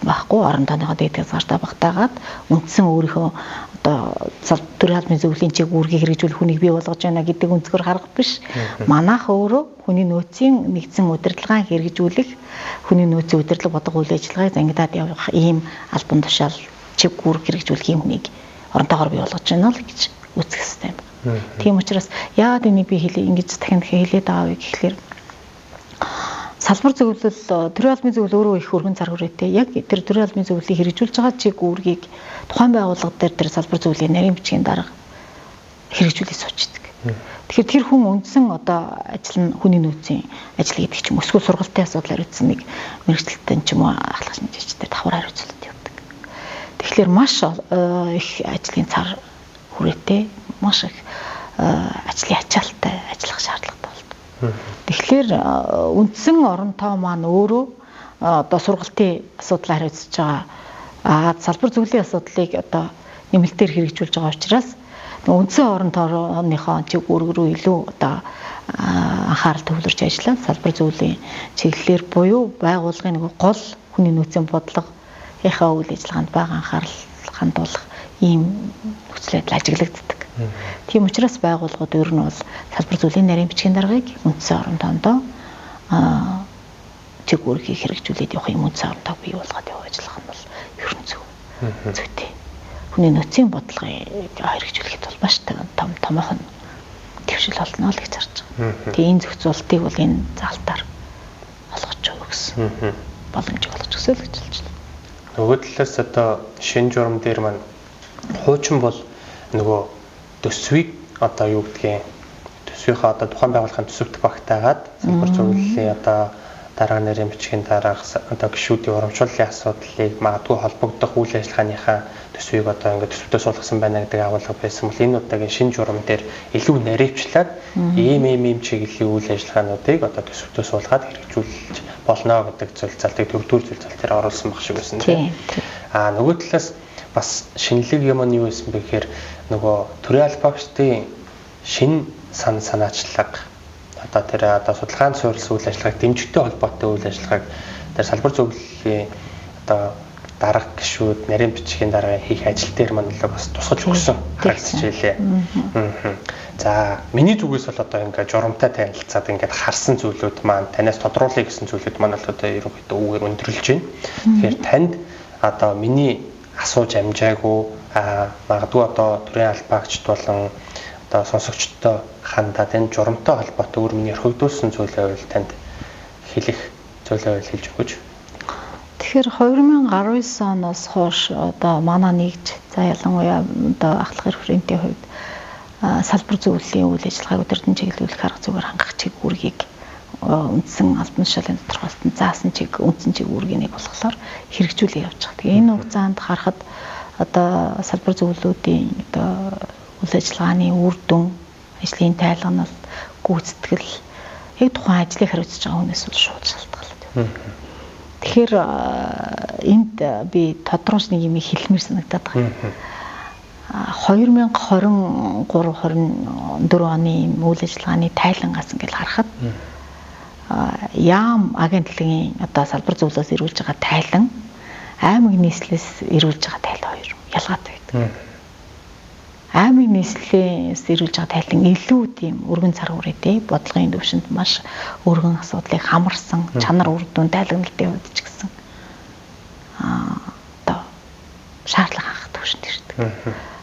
байхгүй. Орондооныхоо дээд хязгаартай багтаагаад үндсэн өөрийнхөө одоо төрийн албаны зөвлөлийн чиг үүргийг хэрэгжүүлэх хүнийг бий болгож байна гэдэг өнцгөр харах биш. Манайх өөрөө хүний нөөцийн нэгдсэн удирдлагаа хэрэгжүүлэх, хүний нөөцийн удирдлага бодлого үйл ажиллагааг зангидаад явах ийм албан тушаал чиг үүрэг хэрэгжүүлэх юм хүнийг оронтойгоор бий болгож байна л гэж үзэх хэрэгтэй юм байна. Тийм учраас яагаад энийг би ингэж дахин дахин хэлээд байгаа вэ гэхлээр салбар зөвлөл, төрийн албаны зөвлөл өөрөө их өргөн цар хүрээтэй. Яг тэр төрийн албаны зөвлөлийг хэрэгжүүлж байгаа чиг үүргийг тухайн байгууллага дээр тэр салбар зөвлөлийн нарийн бичгийн дарга хэрэгжүүлээ суучдаг. Тэгэхээр тэр хүн үндсэн одоо ажил нь хүний нөөцийн ажил гэдэг ч юм уу, эсвэл сургалтын асуудал хариуцсан нэг мэргэжилтэн ч юм уу ахлах шинжээчтэй давхар хариуцлалт явдаг. Тэгэхээр маш их ажлын цар хүрээтэй, маш их ажлын ачаалттай ажиллах шаардлагатай болдог. Тэгэхээр үндсэн оронтоо маань өөрөө одоо сургалтын асуудлаа хариуцж байгаа, салбар зөвлөлийн асуудлыг одоо нэмэлтээр хэрэгжүүлж байгаа учраас үндсэн оронтооныхоо чиг үүрэг рүү илүү одоо анхаарал төвлөрч ажиллаад салбар зөвлөлийн чиглэлээр буюу байгууллагын нэг гол хүний нөөцийн бодлогынхаа үйл ажиллагаанд бага анхаарал хандуулах ийм нөхцөл байдал ажиглагддаг. Тийм учраас байгууллагууд ер нь бол салбар зөвлөлийн нарийн бичгийн даргаыг үндсэн оронтоондоо чиг үүргийг хэрэгжүүлээд явах юм үндсэн оронтойг бий болгоод явах ажиллах нь бол ер нь зөв. Зүйтэй. Хүний нөөцийн бодлогыг хэрэгжүүлэхэд бол маш том томоохон твшил болно л гэж харж байгаа. Тэгээ энэ зохицуултыг бол энэ заалтаар олгож өгсөн. Боломжийг олгож өгсөн л гэж хэлж байна. Нөгөө талаас одоо шинэ журам дээр маань хуучин бол нөгөө төсвийг одоо юу гэдгийг төсвийнхээ одоо тухайн байгууллагын төсөвт багтаагаад салбар зөвлөлийн одоо дарга нарын бичгийн дарга одоо гишүүдийн урамшууллын асуудлыг магадгүй холбогдох үйл ажиллагааныхаа төсвийг одоо ингээд төсөвтөө суулгасан байна гэдэг агуулга байсан бол энэ удаагийн шинэ журам дээр илүү наривчлаад ийм ийм ийм чиглэлийн үйл ажиллагаануудыг одоо төсөвтөө суулгаад хэрэгжүүлж болно гэдэг зүйл залтыг дөрөвдүгээр зүйл зал дээр оруулсан баг шиг байсан тийм. Аа нөгөө талаас бас шинэлэг юм нь юу байсан бэ гэхээр нөгөө төрийн албаагчдын шинэ сан санаачлага одоо тэр одоо судалгаанд суурилсан үйл ажиллагааг дэмжигтэй холбоотой үйл ажиллагааг тэр салбар зөвлөлийн одоо дарга гишүүд нарийн бичгийн даргын хийх ажил дээр маань л бас тусгаж өгсөн харагдчихжээ. За миний зүгээс бол одоо ингээд журамтай танилцаад ингээд харсан зүйлүүд маань танаас тодруулъя гэсэн зүйлүүд маань бол одоо ерөнхийдөө үүгээр өндөрлөж байна. Тэгэхээр танд одоо миний асууж амжаагүй магадгүй одоо төрийн албаагчд болон одоо сонсогчдод хандаад энэ журамтай холбоотой өөр миний орхигдуулсан зүйл байвал танд хэлэх зүйл байвал хэлж өгөөч. Тэгэхээр 2019 оноос хойш одоо манай нэгж за ялангуяа одоо ахлах референтийн хувьд салбар зөвлөлийн үйл ажиллагааг удирдан чиглүүлэх арга зүгээр хангах чиг үүргийг үндсэн албан тушаалын тодорхойлолтод заасан чиг үндсэн чиг үүргийн нэг болохоор хэрэгжүүлээ явж байгаа. Тэгээ энэ хугацаанд харахад одоо салбар зөвлөлүүдийн одоо үйл ажиллагааны үр дүн, ажлын тайлганалт, гүйцэтгэл яг тухайн ажлыг хариуцж байгаа хүнээс бол шууд шалтгаалдаг. Тэгэхээр энд би тодорхой нэг юм хэлмээр санагдаад байгаа. 2023 24 оны үйл ажиллагааны тайлангаас ингээл харахад яам агентлагийн одоо салбар зөвлөлөөс ирүүлж байгаа тайлан аймаг нийслэлээс ирүүлж байгаа тайлан хоёр ялгаатай байдаг. Аймаг нийслэлээс ирүүлж байгаа тайлан илүү тийм өргөн цар хүрээтэй бодлогын төвшөнд маш өргөн асуудлыг хамарсан чанар үр дүн тайлгналтын хувьд ч гэсэн одоо шаардлага хангах төвшөнд ирдэг.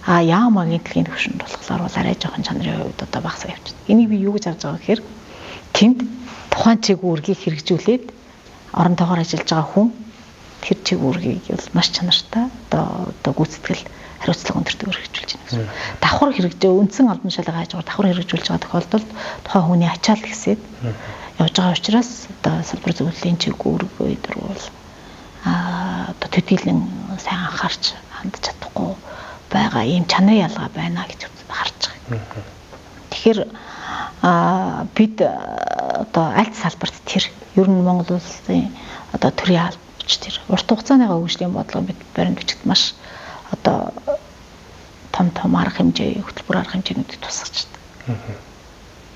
А яам агентлагийн төвшөнд болохоор бол арай жоохон чанарын хувьд одоо багасаа явчихдаг. Энийг би юу гэж харж байгаа гэхээр тэнд тухайн чиг үүргийг хэрэгжүүлээд оронтойгоор ажиллаж байгаа хүн тэр чиг үүргийг бол маш чанартай одоо гүйцэтгэл хариуцлага өндөртэй хэрэгжүүлж байна гэсэн. Давхар хэрэгжээ үндсэн албан тушаалын хажуугаар давхар хэрэгжүүлж байгаа тохиолдолд тухайн хүний ачаал гэсээд явж байгаа учраас одоо салбар зөвлөлийн чиг үүрэг өдр бол одоо төдийлөн сайн анхаарч хандж чадахгүй байгаа ийм чанарын ялгаа байна гэж харж байгаа. Тэгэхээр Бид одоо аль салбарт тэр ер нь Монгол улсын одоо төрийн албач тэр урт хугацааныхаа хөгжлийн бодлого бид баримт бичигт маш одоо том том арга хэмжээ, хөтөлбөр арга хэмжээнүүдэд тусгаж байна.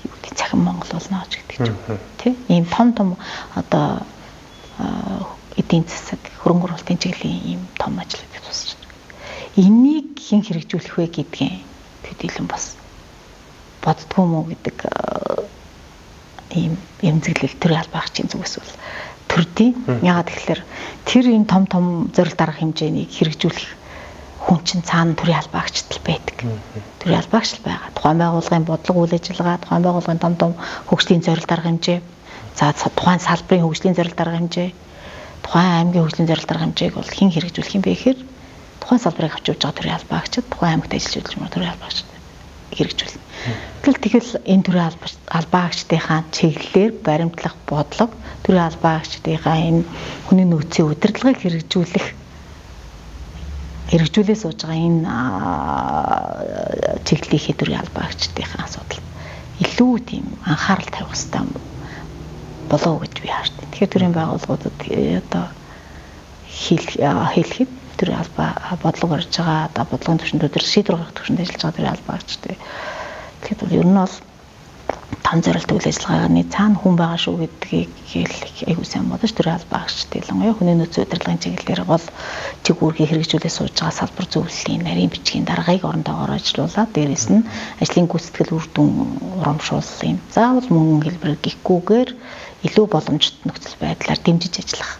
Юу гэдэг цахим Монгол болно ч гэдэг ч юм тий. Ийм том том одоо эдийн засаг, хөрөнгө оруулалтын чиглэлийн ийм том ажлуудыг тусгаж байна. Энийг хэн хэрэгжүүлэх вэ гэдгийг төдийлөн бас боддгоо мó гэдэг ийм эмзэглэл төрийн албан агчийн зүгээс бол төрдийн. Яагаад гэхээр тэр ийм том том зорилт арга хэмжээнийг хэрэгжүүлэх хүн чинь цаана төрийн албан агчид л байдаг. Төрийн албан агч л байгаа. Тухайн байгууллагын бодлого үйл ажиллагаа, тухайн байгууллагын том том хөгжлийн зорилт арга хэмжээ, за тухайн салбарын хөгжлийн зорилт арга хэмжээ, тухайн аймгийн хөгжлийн зорилт арга хэмжээг бол хэн хэрэгжүүлэх юм бэ гэхээр тухайн салбарыг авч явж байгаа төрийн албан агчид, тухайн аймагт ажиллаж байгаа төрийн албан агчид хэрэгжүүлнэ. Тэгэл энэ төрийн албан агчдынхаа чиглэлээр баримтлах бодлого, төрийн албан агчдынхаа энэ хүний нөөцийн удирдлагыг хэрэгжүүлээ сууж байгаа энэ чиглэлийнхээ төрийн албан агчдынхаа асуудал илүү тийм анхаарал тавих хэрэгтэй болов гэж би хардаг. Тэгэхээр төрийн байгууллагуудад одоо хэлэхэд төрийн албаа бодлого барьж байгаа, одоо бодлогын түвшинд өдөр шийдвэр гаргах түвшинд ажиллаж байгаа төрийн албаа агчтай. Тэгэхээр бол ер нь бол том зорилт үйл ажиллагааны цаана хүн байгаа шүү гэдгийг хэлэх айгуу сайн бодож төрийн албаа агчтай ялангуяа хүний нөөцийн удирдлагын чиглэлээр гол чиг үүргийг хэрэгжүүлээ сууж байгаа салбар зөвлөлийн нарийн бичгийн даргаыг орондоогоор ажилуулад дээрээс нь ажлын гүйцэтгэл үр дүн урамшууллын юм. Заавал мөнгөн хэлбэр гихгүйгээр илүү боломжтой нөхцөл байдлаар дэмжиж ажиллах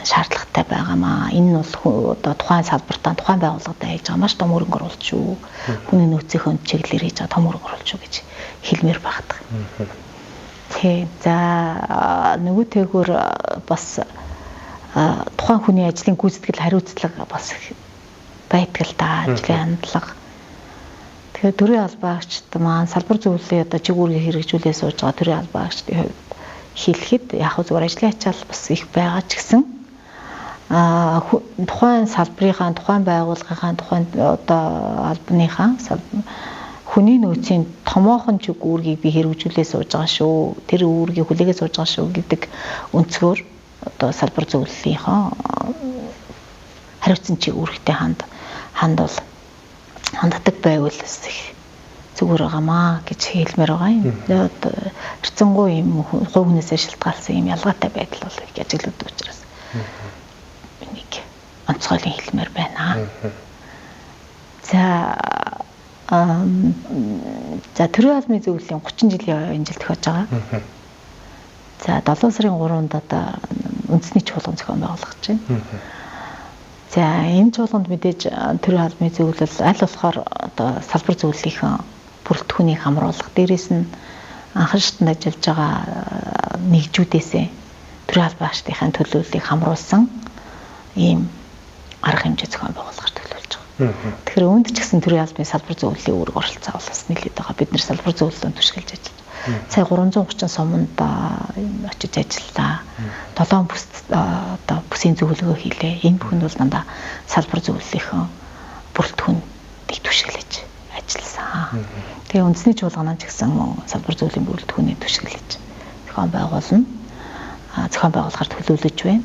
шаардлагатай байгаамаа. Энэ нь бол одоо тухайн салбартаа тухайн байгууллагадаа хийж байгаа маш том хөрөнгө оруулалт шүү. Хүний нөөцийн чиглэлээр хийж байгаа том хөрөнгө оруулалт шүү гэж хэлмээр багтдаг. Тий. За нөгөө тэгүр бас тухайн хүний ажлын гүйцэтгэл хариуцлага бас байдаг л да. Ажлын хандлага. Тэгэхээр төрийн албан агчид маань салбар зөвлөлийн одоо чиг үүргийг хэрэгжүүлээ сууж байгаа төрийн албан агчдын хувьд хэлэхэд яг зүгээр ажлын ачаал бас их байгаа ч гэсэн тухайн салбарынхаа, тухайн байгууллагынхаа, тухайн одоо албаныхаа хүний нөөцийн томоохон чиг үүргийг би хэрэгжүүлээ сууж байгаа шүү. Тэр үүргийг хүлээгээ сууж байгаа шүү гэдэг өнцгөр одоо салбар зөвлөлийнхөө хариуцсан чиг үүрэгтэй ханддаг байвал бас их зүгээр байгаамаа гэж хэлмээр байгаа юм. Одоо эрцэнгуй юм хувь хүнээсээ шалтгаалсан юм ялгаатай байдал бол их ажиглагддаг учраас энийг онцгойлон хэлмээр байна. За за төрийн албаны зөвлөлийн 30 жилийн оюун жил тохиож байгаа. За 7 сарын 3-нд одоо үндэсний чуулган зохион байгуулах гэж байна. За энэ чуулганд мэдээж төрийн албаны зөвлөл аль болохоор одоо салбар зөвлөлийнхөө бүрэлдэхүүнийг хамруулах, дээрээс нь анхан шатанд ажиллаж байгаа нэгжүүдээсээ төрийн албан агчдынхаа төлөөллийг хамруулсан ийм арга хэмжээ зохион байгуулахар төлөвлөж байгаа. Тэгэхээр үүнд ч гэсэн төрийн албаны салбар зөвлөлийн үүрэг оролцоо бол бас нэлээд байгаа. Бид нэр салбар зөвлөлөнд түшгэлж ажиллаж. Сая 330 суманд очиж ажиллаа. 7 бүс одоо бүсийн зөвлөгөө хийлээ. Энэ бүхэнд бол дандаа салбар зөвлөлийнхөө бүрэлдэхүүнийг түшгэлж ажилласан. Тэгээ үндэсний чуулганаа ч гэсэн салбар зөвлөлийн бүрэлдэхүүнийг түшгэлж зохион байгуулна. Зохион байгуулахар төлөвлөж байна.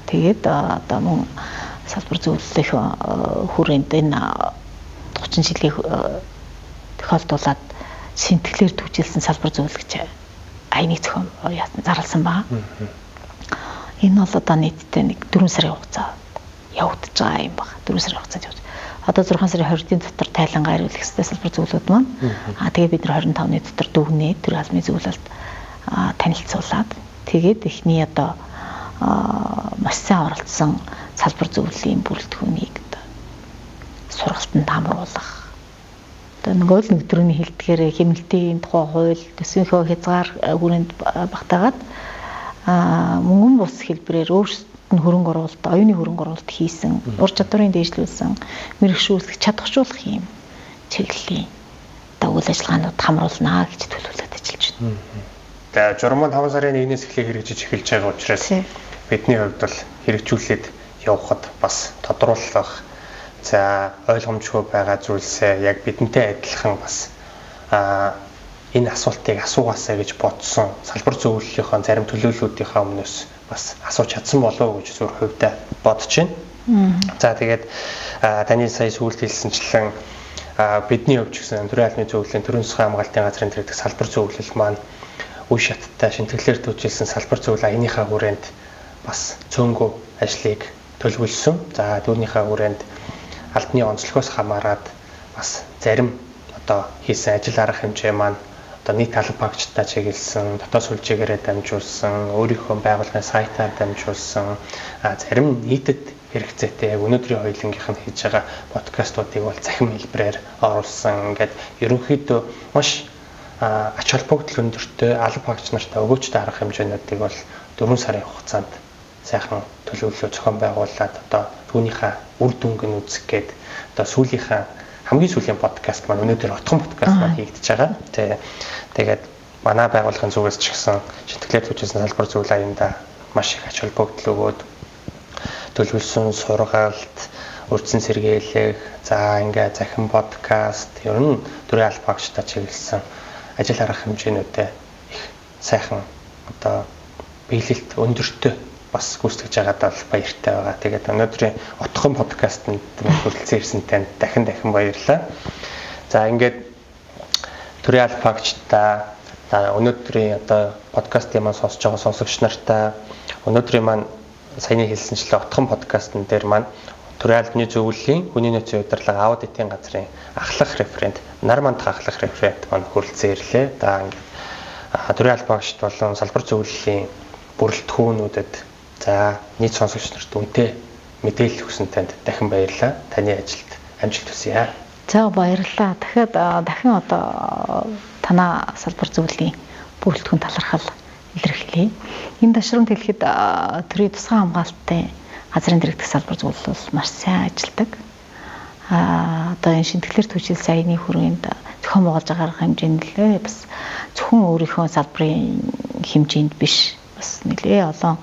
Тэгээд одоо мөн салбар зөвлөлийн хүрээнд энэ 30 жилийн тохиолдуулаад сэнтгэлээр түгжээлсэн салбар зөвлөгч аяны зохион зарласан байна. Энэ бол одоо нийтдээ нэг 4 сарын хугацаанд явагдаж байгаа юм байна. 4 сарын хугацаанд явж. Одоо 6 сарын 20-ын дотор тайлангаа хариулах ёстой салбар зөвлөлүүд маань. Тэгээ бид нар 25-ны дотор дүгнээ төрийн албаны зөвлөлд танилцуулаад тэгээд эхний одоо маш сайн оролцсон салбар зөвлөлийн бүрэлдэхүүнийг сургалтанд хамруулах. Одоо нөгөө л нэг төрөний хэлдгээр хэмнэлтийн тухай хууль, төсвийнхөө хязгаар хүрээнд багтаагаад мөнгөн бус хэлбэрээр өөрсдөд нь хөрөнгө оруулалт, оюуны хөрөнгө оруулалт хийсэн, ур чадварын дээшлүүлсэн, мэргэшүүлэх, чадваржуулах юм чиглэлийн одоо үйл ажиллагаанууд хамруулнаа гэж төлөвлөд ажиллаж байна. За журам маань 5 сарын 1-ээс эхлэх хэрэгжиж эхэлж байгаа учраас бидний хувьд бол хэрэгжүүлээд явхад бас тодруулах, за ойлгомжгүй байгаа зүйлсээ яг бидэнтэй адилхан бас энэ асуултыг асуугаасаа гэж бодсон салбар зөвлөлийнхөө зарим төлөөллүүдийнхээ өмнөөс бас асууж чадсан болов уу гэж зүр хувьдаа бодож байна. За тэгээд таны сая сүүлд хэлсэнчлэн бидний хувьд ч гэсэн төрийн албаны зөвлөлийн төрийн засгийн хамгаалтын газрын дэргэдэх салбар зөвлөл маань үе шаттай шинэтгэлээр түвжилсэн салбар зөвлөл аяныхаа хүрээнд бас цөөнгөө ажлыг төлөвлөсөн. За түүнийхээ хүрээнд албаны онцлогоос хамаарат бас зарим одоо хийсэн ажил арга хэмжээ маань одоо нийт алба багчтай чиглэсэн, дотоод сүлжээгээрээ дамжуулсан, өөрийнхөө байгууллагын сайтаар дамжуулсан, зарим нийтэд хэрэгцээтэй яг өнөөдрийн хоёулангийнх нь хийж байгаа подкастуудыг бол цахим хэлбэрээр оруулсан. Ингээд ерөнхийдөө маш ач холбогдол өндөртэй алба багч нартай өгөөчтэй арга хэмжээнүүдийг бол 4 сарын хугацаанд сайхан төлөвлөлөө зохион байгуулад одоо түүнийхээ үр дүнг нь үзэх гээд одоо сүүлийнхээ хамгийн сүүлийн подкаст маань өнөөдөр отхон подкаст маань хийгдэж байгаа. Тэгээд манай байгууллагын зүгээс ч гэсэн шитгэлээр түвшсэн салбар зөвлөл аяндаа маш их ач холбогдол өгөөд төлөвлөсөн сургалт, урьдчилан сэргийлэх, за ингээ захин подкаст, ер нь төрийн алба багчтай чиглэсэн ажил арга хэмжээнүүдэд их сайхан одоо биелэлт өндөртэй бас гүйцэтгэж байгаад бол баяртай байгаа. Тэгээд өнөөдрийн отхон подкастэнд хүрэлцэн ирсэн танд дахин дахин баярлалаа. За ингээд төрийн алба багчтай өнөөдрийн одоо подкастын маань сонсож байгаа сонсогч нартай өнөөдрийн маань саяны хэлсэнчлэн отхон подкастн дээр маань төрийн албаны зөвлөлийн хүний нөөцийн удирдлага аудитын газрын ахлах референт нар мандах ахлах референт маань хүрэлцэн ирлээ. За ингээд төрийн алба багчд болон салбар зөвлөлийн бүрэлдэхүүнүүдэд за нийт сонсогч нарт үнэтэй мэдээлэл өгсөн танд дахин баярлалаа. Таны ажилд амжилт хүсье. За баярлалаа. Дахиад дахин одоо танаа салбар зөвлөлийн бүрэлдэхүүн талархал илэрхийлье. Энэ ташрамд хэлэхэд төрийн тусгай хамгаалтын газрын дэргэдэх салбар зөвлөл бол маш сайн ажилладаг. Одоо энэ шинэтгэлээр түвшилсэн аяны хүрээнд зохион байгуулж байгаа арга хэмжээнд нэлээ бас зөвхөн өөрийнхөө салбарын хэмжээнд биш бас нэлээ олон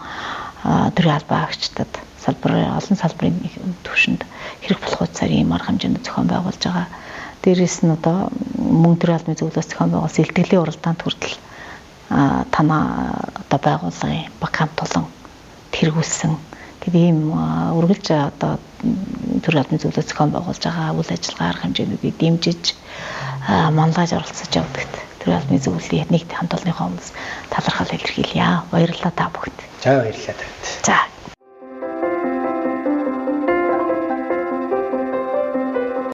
төрийн албан агчдад салбар олон салбарын түвшинд хэрэг болох утсаар ийм арга хэмжээнд зохион байгуулж байгаа. Дээрээс нь одоо мөн төрийн албаны зөвлөлөөс зохион байгуулсан илтгэлийн уралдаанд хүртэл танаа одоо байгууллагын баг хамт олон тэргүүлсэн. Тэгээд ийм үргэлж одоо төрийн албаны зөвлөлөөс зохион байгуулж байгаа үйл ажиллагаа арга хэмжээнүүдийг дэмжиж манлайж оролцож явдагт төрийн албаны зөвлөлийн нийт хамт олонныхоо өмнөөс талархал илэрхийлье. Баярлалаа та бүхэнд. За баярлалаа танд. За.